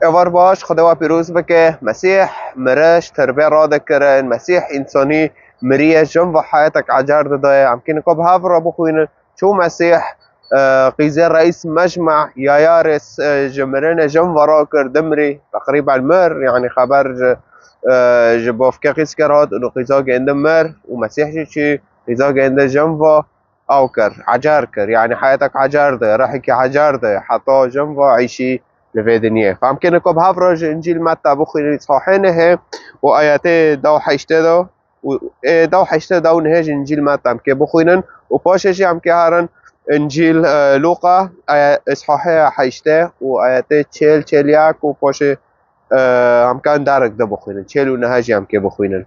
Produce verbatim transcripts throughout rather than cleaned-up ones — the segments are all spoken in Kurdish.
Êvar baş, Xwedê we pîroz bike. Mesîh mire ji tirbê radekirin. Mesîh însanî miriye, jin ve heyetek ecar didaye. Em kê nika bi hev re bixwînin. Çû Mesîh, e, qîzê reîs mecma Yayaris, e, ji mirinê jin ve rakir, dimirî, teqrîben mir, yanî xeber ji, e, ji bavkê qîzker hat û qîza gêndi mir û Mesîh jî çû qîza gêndi jin ve ew kir, ecar kir, yanî heyetek ecar de, rehekî ecar de, heta jin ve eyşî li vê dinyê. Em kê nika bi hev re ji Încîl Metta bixwînin, îshahê nehê û ayetê dew heştê de û, ê, dew heştê dew nehê ji Încîl Metta em kê bixwînin û paşê jî em kê herin Încîl, e, Lûqa, aya-, îshahê heştê û ayetê çêl, çêl yek û paşê, e, em kan derek de bixwînin. Çêl û nehê jî em kê bixwînin.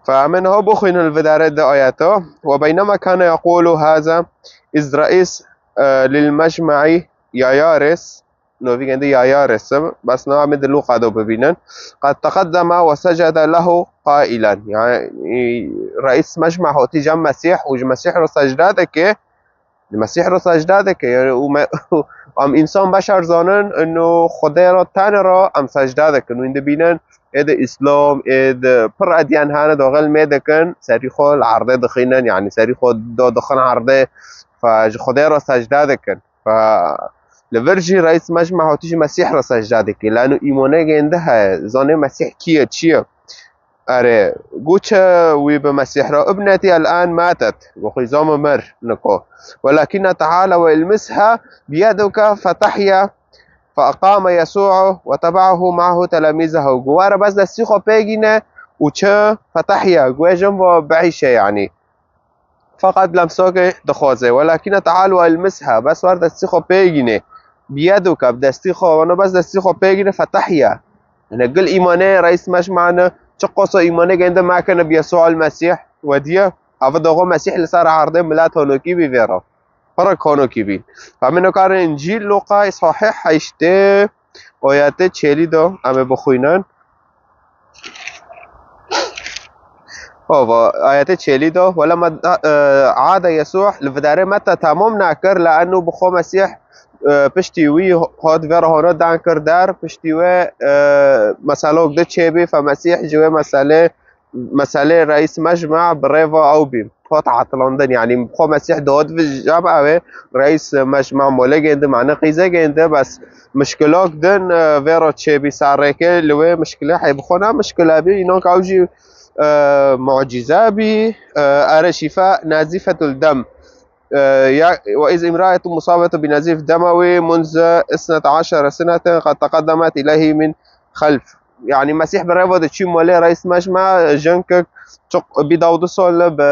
Fe em ê niha bixwînin li vê derê di ayeta. Ve beynema kane yekulu haza iz reîs, e, lil mecmaî Yayaris. Novî gende Yayaris e, bes nava me di Lûqa de bibînin. Qed teqeddeme ve secede lehu qailen. Yani, reîs mecma hotî cem Mesîh û ji Mesîh re secde dike. Mesîh re secde dike. Yani, û me, em însan beşer zanin, ino Xwedê re tenê re em secde dikin. Wîn dibînin, ê di Îslam, ê di pir edyan hene, daxil mê dikin, serî xwe li erdê dixînin, yani serî xwe da dixin erdê, fe ji Xwedê re secde dikin. Fe li vir jî reîs mecma hotî ji Mesîh re secde dike. Lano îmanê gêndi heye, zanê Mesîh kî ye, çi ye. Erê, got çi wî bi Mesîh re, "Ibnetî el-an matet." Got, "Xwîza min mir niko. Welakîne teala ve ilmisha biyedike fetehye." Feqame Yesû'u ve tebahu ma'hu telemîzehu. Got, "Were bes destî xwe pê gîne û çi fetehye." Got, "Wê jin ve bieyşe, yanî." Feqet lemsokê dixwaze. Welakîne teal ve ilmisha. Bes wer destî xwe pê gîne. Biyedike, bi destî xwe, wana bes destî xwe pê gîne fetehye. Hine gil îmanê reîs mecma ne, çi qoso îmanê gende mekene bi Yesû el Mesîh, wediye, ava doxo Mesîh li ser erdê milet honokî bî vê re. Pir honokî bî. Femî nokare Încîl Lûqa îshahê heştê, oyetê çêlî de, em ê bixwînin. Hova, ayetê çêlî de, welema, e, ade Yesû, li vidarê Metta tamam nakir, le eno bi xwe Mesîh, e, piştî wî hot vê re hona dan kir der, piştî wê, e, meselok di çêbî, fe Mesîh ji wê meselê, meselê reîs mecma bi rêva ew bî. Hot etilandin, yanî xwe Mesîh dihot vijam ew ê reîs mecma molê gêndi, mane qîze gêndi, bes mişkilok din, e, vê re çêbî serrêkê li wê mişkilê hey bi xwe ne mişkile bî, înan ka ew jî, e, mucîze bî, e, ere şîfa nezîfetul dem. E, ya, ve iz imraetun musabetu bi nezîf demewi munze isnete aşere seneten qed teqeddemet ileyhi min xelf. Yanî Mesîh bi rêva diçû malê reîs mecma, jinkek çiq bî dawdu sal bi,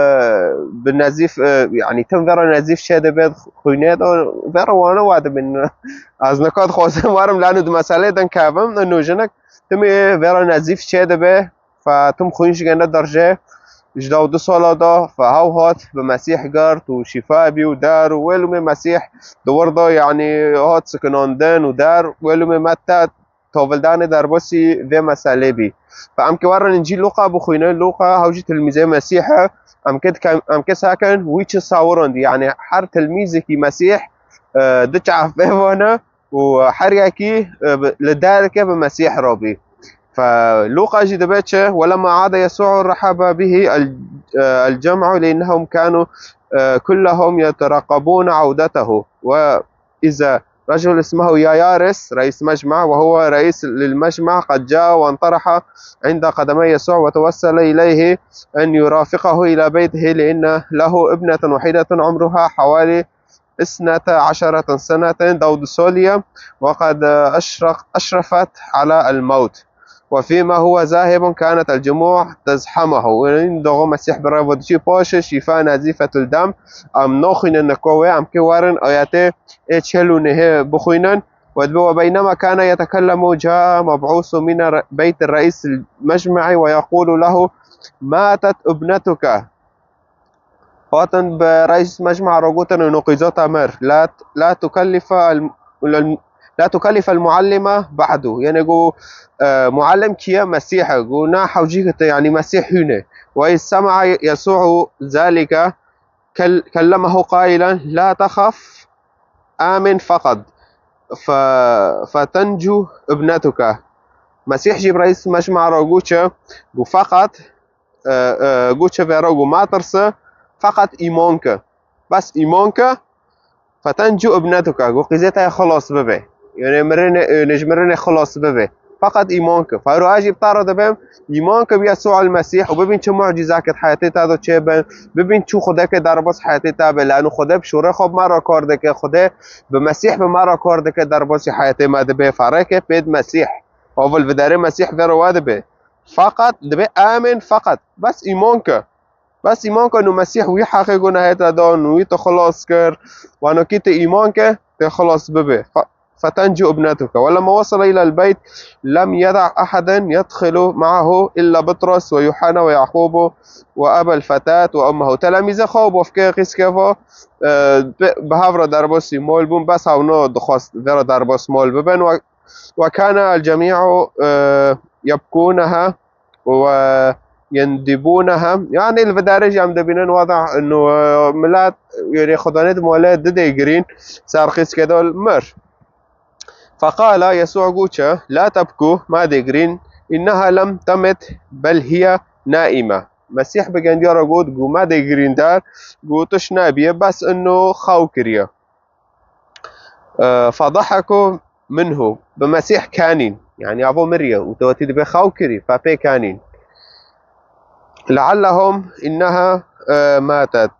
bi nezîf, e, yanî tim vera nezîf çê dibe, xwînê de vera wane wa dibin. Ez nika dixwazim werim lano di meselê din kevim, ino jinek timî vera nezîf çê dibe, fe tim xwîn ji gene derje, ji dawdu sala da, fe hew hat bi Mesîh girt û şîfa bî û der û wê lumê Mesîh di wir da, yanî hat sikinandin û der, wê lumê Metta tovildanê derbasî vê meselê bî. Fe em kê werin Încîl Lûqa bixwînin, Lûqa hew jî tilmîzê Mesîh e. Em kê dikem-, em kê sakin wî çi sawirandî. Yanî her tilmîzekî Mesîh, e, di çav vê vane û her yekî, e, bi, li derke bi Mesîh re bî. Fe Lûqa jî dibe çi? Welema ade Yesû rehebe bihî el, e, el cem'u lînnehum kanu, e, kullehum yetereqebûne awdetehu. Ve ize رجل اسمه يايارس رئيس مجمع، وهو رئيس للمجمع، قد جاء وانطرح عند قدمي يسوع وتوسل إليه أن يرافقه إلى بيته، لأن له ابنة وحيدة عمرها حوالي اثنتا عشرة سنة، داود سوليا، وقد أشرق-، أشرفت على الموت. وفيما هو ذاهب كانت الجموع تزحمه. Wî doxo Mesîh bi rêva diçî paşê şîfa nezîfetul dem. Em naxwînin niko wê, em kê werin ayetê ê çel û nehê bixwînin. Ve dibe, "Ve beynema kane yetekellemu ca meb'ûsu mine re-, beyt reîs mecmu'i ve yekulu lehu matet ibnetuke." Hatin bi reîs mecma re gotin, ino qîza te mir. La, la tukellife el, el, la tukellife el muallime ba'du. Yani go, e, muallim kiye? Mesîh e. Go na hewcî kite, yani Mesîh hûne. Ve iz sema'a Yesû'u zalike kel-, kellemehu qailen, "La tehaf, amin feqat." ف-, فتنجو ابنتك. Mesîh jî bi reîs mecma re got çi? Got feqet, e, e, got çi vê re got, matirse, feqet îman ke. Bes îman ke, فتنجو ابنتك. Got qîzê te xilas bibe. Yani mirinê, e, ji mirinê xilas bibe. Feqet îman ke. Fero ez jî bi te re dibêm, îman ke bi Yesû el Mesîh û bibîn çi mucîzeke di heyatê te de çêbin, bibîn çi Xwedeke derbas heyatê te be. Lano Xwede bi şûrê xwe bi me re kar dike, Xwede bi Mesîh bi me re kar dike, derbasî heyatê me dibe. Fereke pê di Mesîh. Ew li vidarê Mesîh vê re we dibe. Feqet dibe amên feqet. Bes îman ke. Bes îman ke nû Mesîh wî heqê gunahê te da, nû wî te xilas kir. Wano kî te îman ke, te xilas bibe. Fe-, فتنجو ابنتك. ولما وصل إلى البيت لم يدع أحدا يدخل معه إلا بطرس ويوحنا ويعقوب وأبا الفتاة وأمه. Telemîzê xwe û bavkê qîzkê xwe, e, bi, bi hev re derbasî mol bûn, bes hewno dixwest vê re derbas mol bibin. و-، وكان الجميع، e, يبكونها ويندبونها. Yani li vê derê jî em dibînin wada ino, e, milet, yani Xudanê di mole didê girîn ser qîzkê de mir. فقال يسوع got çi, لا تبكوا, ma dê girîn, إنها لم تمت بل هي نائمة. Mesîh bi gendiya re got, got, ma dê girîn der, got, tişt nebiye, bes ino xew kiriye. E, فضحكوا منه, bi Mesîh kenîn. Yani avo miriye û te wetî dibe xew kirî, fe pê kenîn. لعلهم إنها، e, ماتت.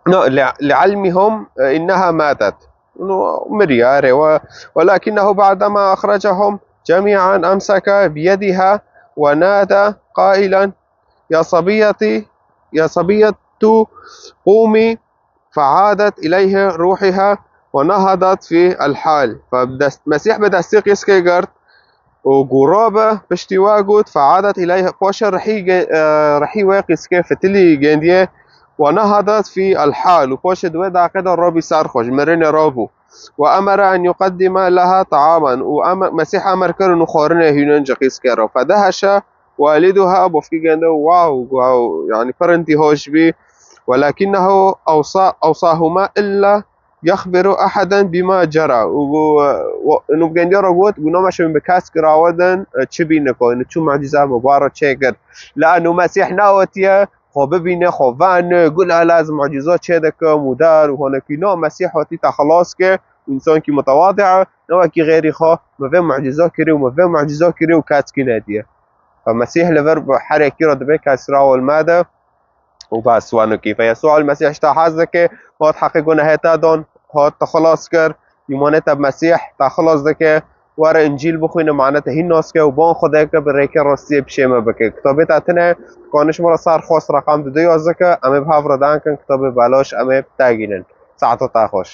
No, لع-، لعلمهم، e, إنها ماتت. No, miriye, erê, we-, ولكنه بعدما أخرجهم جميعا أمسك بيدها ونادى قائلا: يا صبيتي، يا صبية، قومي. فعادت إليه روحها ونهضت في الحال. Fe dest-, Mesîh bi destê qîzkê girt û gû rabe, piştî we got, فعادت إليه, paşê rihî ge-, e, rihî wê qîzkê fitilî gendiye, ونهضت في الحال, û paşê di wê deqê de rabî ser xwe, ji mirinê rabû. وأمر أن يقدم لها طعاما, û em-, Mesîh emir kir û xwarinê hînin ji qîzkê re. فدهش والدها, bavkê gende, wow, wow, yani pir intîhaş bî. ولكنه أوصى-، أوصاهما ألا يخبر أحدا بما جرى. Û, û, û, û bi gendiya re got, got, nameşin bi kes girawidin, e, çi bî niko, yani çi mucîze me bar çêkir. Lano Mesîh naotiye xwe bibîne, xwe vane, gula laz mucîza çê dikim û dar û honekî. No, Mesîh hatî te xilas ke, însankî mutewadi e, ne wekî xêrî xwe, me vê mucîza kirî û me vê mucîza kirî û kes kî nediye. Fe Mesîh li vir bi herekî re dibe, kes rawil me de û bes, wano kî. Fe Yesû el Mesîh ji te hez dike, hat heqê gunehê te dan, hat te xilas kir, îmanê te bi Mesîh te xilas dike, were Încîl bixwîne, mane te hîn nas ke û ban Xwedê ke bi rêkê rastiyê pişê me bike. Kitabê te tine, dikaniş me re ser xwest reqam du du yazde ke, em ê bi hev re dankin, kitabê belaş em ê tegînin. Saeta te xweş.